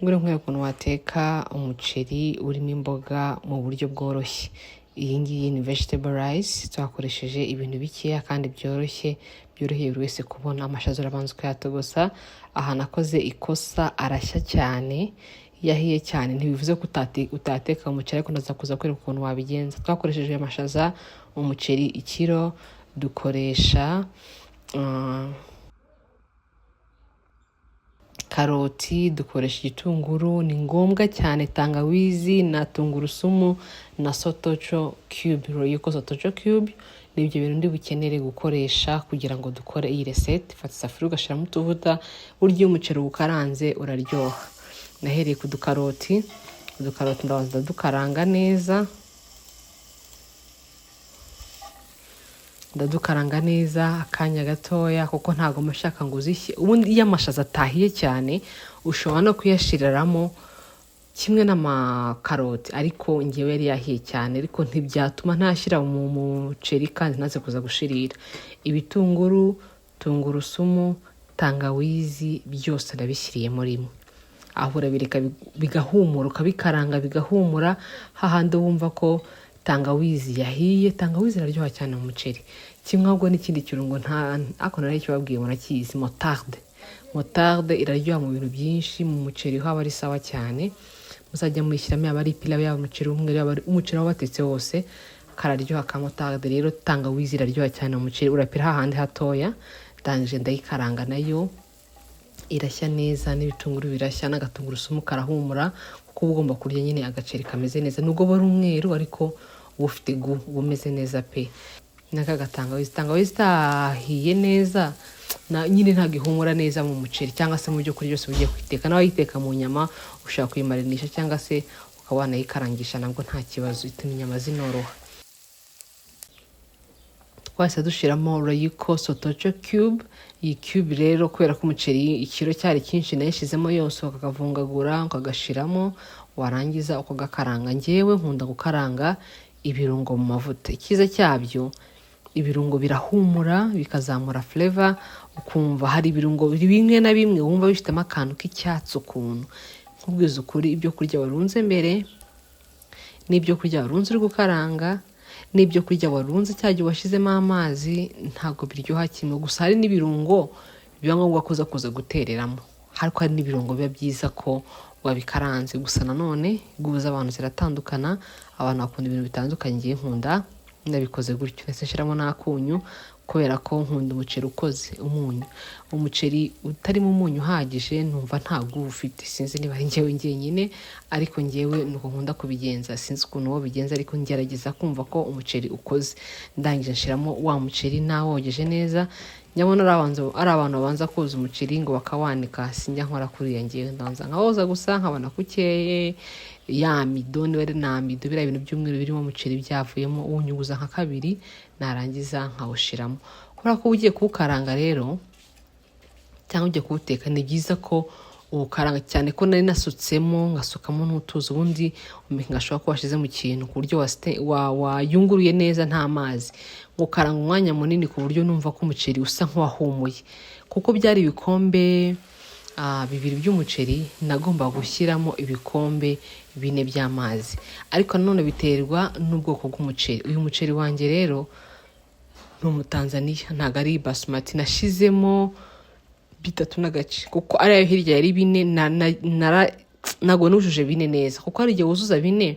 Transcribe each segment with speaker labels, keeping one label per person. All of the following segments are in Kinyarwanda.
Speaker 1: Ngwino nkwereke ukuntu wateka umuceri urimo imboga mu buryo bworoshye. Iyi ngiyi ni vegetable rice, twakoresheje ibintu bikeya kandi byoroshye, byoroheye buri wese kubona. Amashaza urabanza ukayatogosa. Aha nakoze ikosa, arashya cyane. Iyo ahiye cyane ntibivuze ko utateka umuceri, ariko ndaza kuza kwereka ukuntu wabigenza. Twakoresheje amashaza, umuceri ikiro, dukoresha karoti, dukoresha igitunguru, ni ngombwa cyane, tangawizi na tungurusumu na sotoco cube, Royco sotoco cube. Ni ibyo bintu ndi bukenere gukoresha kugira ngo dukore iyi recette. Fata isafuriya, ugashyiramo utuvuta. Burya iyo umuceri ukaranze uraryoha. Nahereye ku dukaroti. Udukaroti ndabanza ndadukaranga neza, ndadukaranga neza akanya gatoya, kuko ntabwo mba ngo uzishye. Ubundi iyo amashaza atahiye cyane ushobora no kuyashiriramo kimwe n'amakaroti, ariko ngewe yari yahiye cyane, ariko ntibyatuma ntashyira mu muceri kandi ntaze kuza gushirira. Ibitunguru, tungurusumu, tangawizi, byose ndabishyiriyemo rimwe. Aho urabireka bigahumura, ukabikaranga bigahumura, hahandi wumva ko tangawizi yahiye. Tangawizi iraryoha cyane mu muceri, kimwe ahubwo n'ikindi kirungo nta ariko nari kibabwiye, murakizi, moutarde. Moutarde iraryoha mu bintu byinshi, mu muceri ho aba ari sawa cyane. Muzajya muyishyiramo, yaba ari ipilawu, yaba umuceri w'umweru, yaba ari umuceri waba watetse wose, kararyoha ka moutarde. Rero tangawizi iraryoha cyane mu muceri, urapira hahandi hatoya. Ndangije ndayikaranga, nayo irashya neza, n'ibitunguru birashya, n'agatungurusumu karahumura, kuko uba ugomba kurya nyine agaceri kameze neza, nubwo buba ari umweru ariko uba ufite goût, uba umeze neza pe. N'aka gatangawizi, tangawizi itahiye neza na nyine ntabwo ihumura neza mu muceri cyangwa se mu byo kurya byose ugiye kuyiteka. Nawe wayiteka mu nyama, ushobora kuyimarinisha cyangwa se ukaba wanayikarangisha, nabwo nta kibazo, ituma inyama zinoroha. Twahise dushyiramo Royco sotoco cube. Iyi cube rero, kubera ko umuceri ikiro cyari cyinshi, nayishyizemo yose. Ukakavungagura, ukagashiramo, warangiza ukagakaranga. Ngewe nkunda gukaranga ibirungo mu mavuta. Icyiza cyabyo, ibirungo birahumura, bikazamura flavor, ukumva hari ibirungo bimwe na bimwe wumva bifitemo akantu k'icyatsi ukuntu. Nkubwiza ukuri, ibyo kurya warunze mbere n'ibyo kurya warunze uri gukaranga n'ibyo kurya warunze cya gihe washyizemo amazi ntabwo biryoha kimwe. Gusa hari n'ibirungo biba ngombwa kuza gutereramo, ariko hari n'ibirungo biba byiza ko wabikaranze. Gusa nanone goût z'abantu ziratandukana, abantu bakunda ibintu bitandukanye. Ngiye nkunda nabikoze gutyo, ndetse nshyiramo n'akunyu, kubera ko nkunda umuceri ukoze umunyu. Umuceri utarimo umunyu uhagije numva nta goût ufite. Sinzi niba ari njyewe njyenyine, ariko njyewe nuko nkunda kubigenza. Sinzi ukuntu wowe bigenza, ariko ngerageza kumva ko umuceri ukoze. Ndangije nshiramo wa muceri nawogeje neza. Nyabona ari abantu babanza koza umuceri ngo bakawanika, sinjya nkora kuriya. Ngewe ndabanza nkawoza gusa, nkabona ko ukeye, ya mido, niba ari na mido, biriya bintu by'umweru birimo umuceri byavuyemo, uwunyuguza nka kabiri, narangiza nkawushiramo. Kubera ko ugiye kuwukaranga rero cyangwa ugiye kuwuteka, ni byiza ko uwukaranga cyane, ko nari nasutsemo, ngasukamo n'utuzi. Ubundi ngashobora kuba washyize mu kintu ku buryo wayunguruye neza nta mazi, ukaranga umwanya munini ku buryo numva ko umuceri usa nk'uwahumuye. Kuko byari ibikombe 2 by'umuceri, nagomba gushyiramo ibikombe 4 by'amazi. Ariko nanone biterwa n'ubwoko bw'umuceri. Uyu muceri wanjye rero ni Umutanzaniya, ntabwo ari basmati. Nashizemo bitatu n'agace, kuko ariyo hirya yari 4. Ntabwo nujuje 4 neza, kuko hari igihe wuzuza 4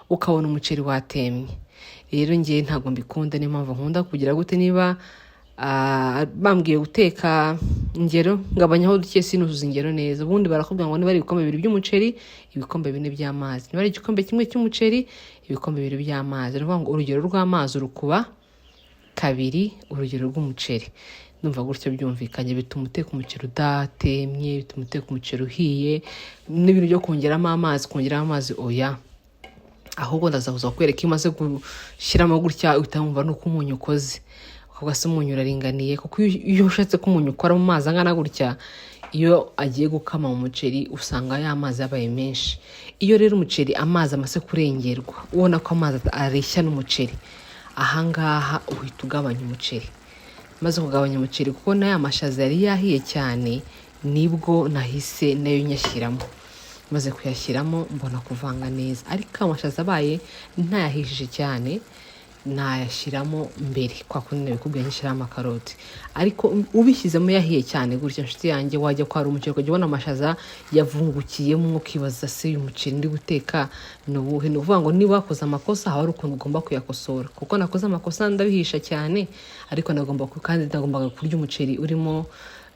Speaker 1: ukabona umuceri watemye. Rero ngewe ntabwo mbikunda. Niyo mpamvu nkunda kugira gute, niba bambwiye guteka ingero, ngabanyaho duke, sinuzuza ingero neza. Ubundi barakubwira ngo niba ari ibikombe 2 by'umuceri, ibikombe 4 by'amazi; niba ari igikombe kimwe cy'umuceri, ibikombe 2 by'amazi. Ni ukuvuga ngo urugero rw'amazi urukuba kabiri urugero rw'umuceri. Ndumva gutyo byumvikanye. Bituma uteka umuceri udatemye, bituma uteka umuceri uhiye. N'ibintu byo kongeramo amazi, kongeramo amazi, oya. Ahubwo ndaza kuza kukwereka, iyo umaze gushyiramo gutya uhita wumva nuko umunyu ukoze, ukavuga se umunyu uraringaniye? Kuko iyo ushatse ko umunyu ukora mu mazi angana gutya, iyo agiye gukama mu muceri usanga ya mazi yabaye menshi. Iyo rero umuceri amazi amaze kurengerwa, ubona ko amazi areshya n'umuceri, ahangaha uhita ugabanya umuceri. Maze kugabanya umuceri, kuko n'aya mashaza yari yahiye cyane, nibwo nahise nayo nyashyiramo. Maze kuyashyiramo, mbona kuvanga neza. Ariko amashaza abaye ntayahishije cyane, nayashyiramo mbere kwa kundi nabikubwiye, ngishyiraho amakaroti. Ariko ubishyizemo yahiye cyane gutya, nshuti yanjye, wajya kwara umuceri ukajya ubona amashaza yavungukiyemo, ukibaza: "Se uyu muceri ndi guteka ni uwuhe?" Ni ukuvuga ngo niba wakoze amakosa, haba hari ukuntu ugomba kuyakosora. Kuko nakoze amakosa ndabihisha cyane, ariko nagomba kandi nagombaga kurya umuceri urimo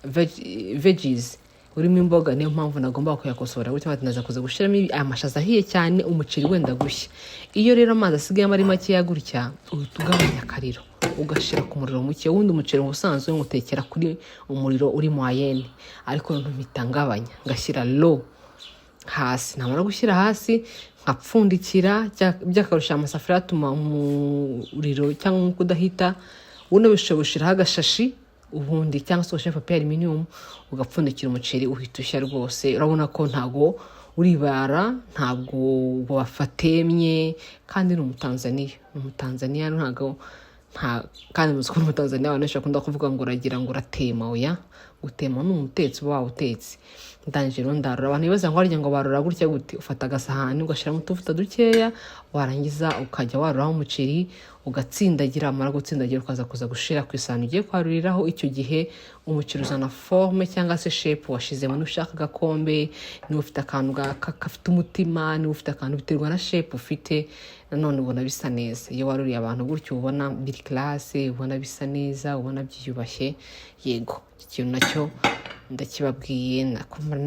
Speaker 1: veggies, urimo imboga. Niyo mpamvu nagomba kuyakosora gutya, bati naza kuza gushyiramo amashaza ahiye cyane, umuceri wenda gushya. Iyo rero amazi asigayemo ari makeya gutya, uhita ugabanya akariro, ugashyira ku muriro muke. Ubundi umuceri mu busanzwe ngutekera kuri umuriro uri moyenne, ariko noneho mpita ngabanya, ngashyira low hasi. Namara gushyira hasi nkapfundikira. By'akarusho amasafuriya atuma umuriro cyangwa umwuka udahita. Unabishoboye ushyiraho agashashi ubundi, cyangwa se ugashyiraho papier aluminium, ugapfundikira, umuceri uhita ushya rwose. Urabona ko ntago uribara, ntabwo wafatemye, kandi ni Umutanzaniya, ni Umutanzaniya, ntabwo nta. Kandi muzi ko Umutanzaniya abantu benshi bakunda kuvuga ngo uragira ngo uratema. Oya, gutema ni umutetsi uba wawutetse. Ndangije rero ndarura. Abantu bibaza ngo harya ngo barura gutya gute? Ufata agasahani, ugashyiramo utuvuta dukeya, warangiza ukajya waruraho umuceri, ugatsindagira. Wamara gutsindagira, ukaza kuza gushira ku isahani ugiye kwaruriraho. Icyo gihe umuceri uzana forme cyangwa se shape washizemo. Niba ushaka agakombe, niba ufite akantu gafite umutima, niba ufite akantu, biterwa na shape ufite. Nanone ubona bisa neza iyo waruriye abantu gutyo, ubona biri classe, ubona bisa neza, ubona byiyubashye. Yego, iki kintu nacyo ndakibabwiye,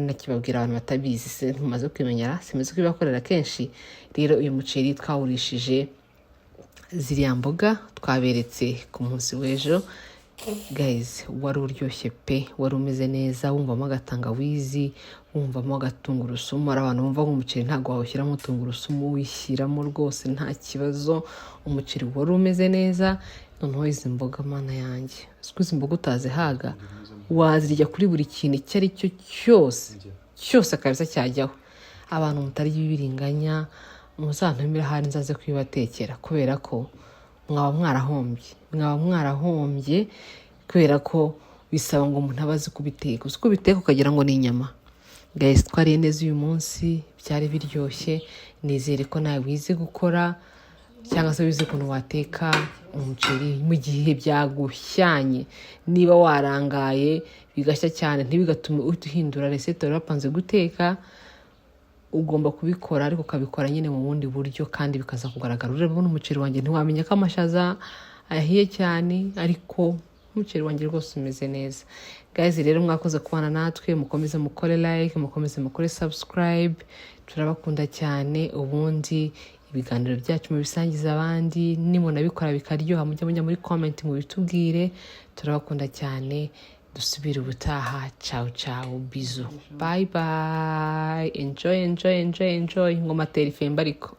Speaker 1: nakibabwira abantu batabizi. Se ntumaze kwimenyera, simaze kubibakorera kenshi. Rero uyu muceri twawurishije ziriya mboga twaberetse ku munsi w'ejo. Guys, wari uryoshye pe, wari umeze neza, wumvamo agatangawizi, wumvamo agatungurusumu. Hari abantu bumva ngo umuceri ntabwo wawushyiramo tungurusumu, wishyiramo rwose nta kibazo. Umuceri wari umeze neza. Noneho izi mboga, mana yanjye, siko izi mboga utazihaga, wazirya kuri buri kintu icyo ari cyo cyose cyose kabisa cyajyaho. Abantu mutarya ibibiringanya, muzantumire ahari nzaze kubibatekera, kubera ko mwaba mwarahombye, mwaba mwarahombye, kubera ko bisaba ngo umuntu abe azi kubiteka. Uzi kubiteka ukagira ngo ni inyama. Guys, twariye neza uyu munsi, byari biryoshye. Nizere ko nawe wize gukora cyangwa se wize ukuntu wateka umuceri mu gihe byagushyanye. Niba warangaye bigashya cyane, ntibigatume uhita uhindura recette wari wapanze guteka. Ugomba kubikora, ariko ukabikora nyine mu bundi buryo, kandi bikaza kugaragara. Urabona umuceri wanjye, ntiwamenya ko amashaza ahiye cyane, ariko umuceri wanjye rwose umeze neza. Guys, rero mwakoze kubana natwe. Mukomeze mukore like, mukomeze mukore subscribe, turabakunda cyane. Ubundi ibiganiro byacu mubisangiza abandi. Nimunabikora bikaryoha, mujye muri comment mubitubwire. Turabakunda cyane, dusubire ubutaha. Ciao ciao, bisous, bye bye, enjoy, enjoy, enjoy, enjoy. Ngoma tera ifemba ariko.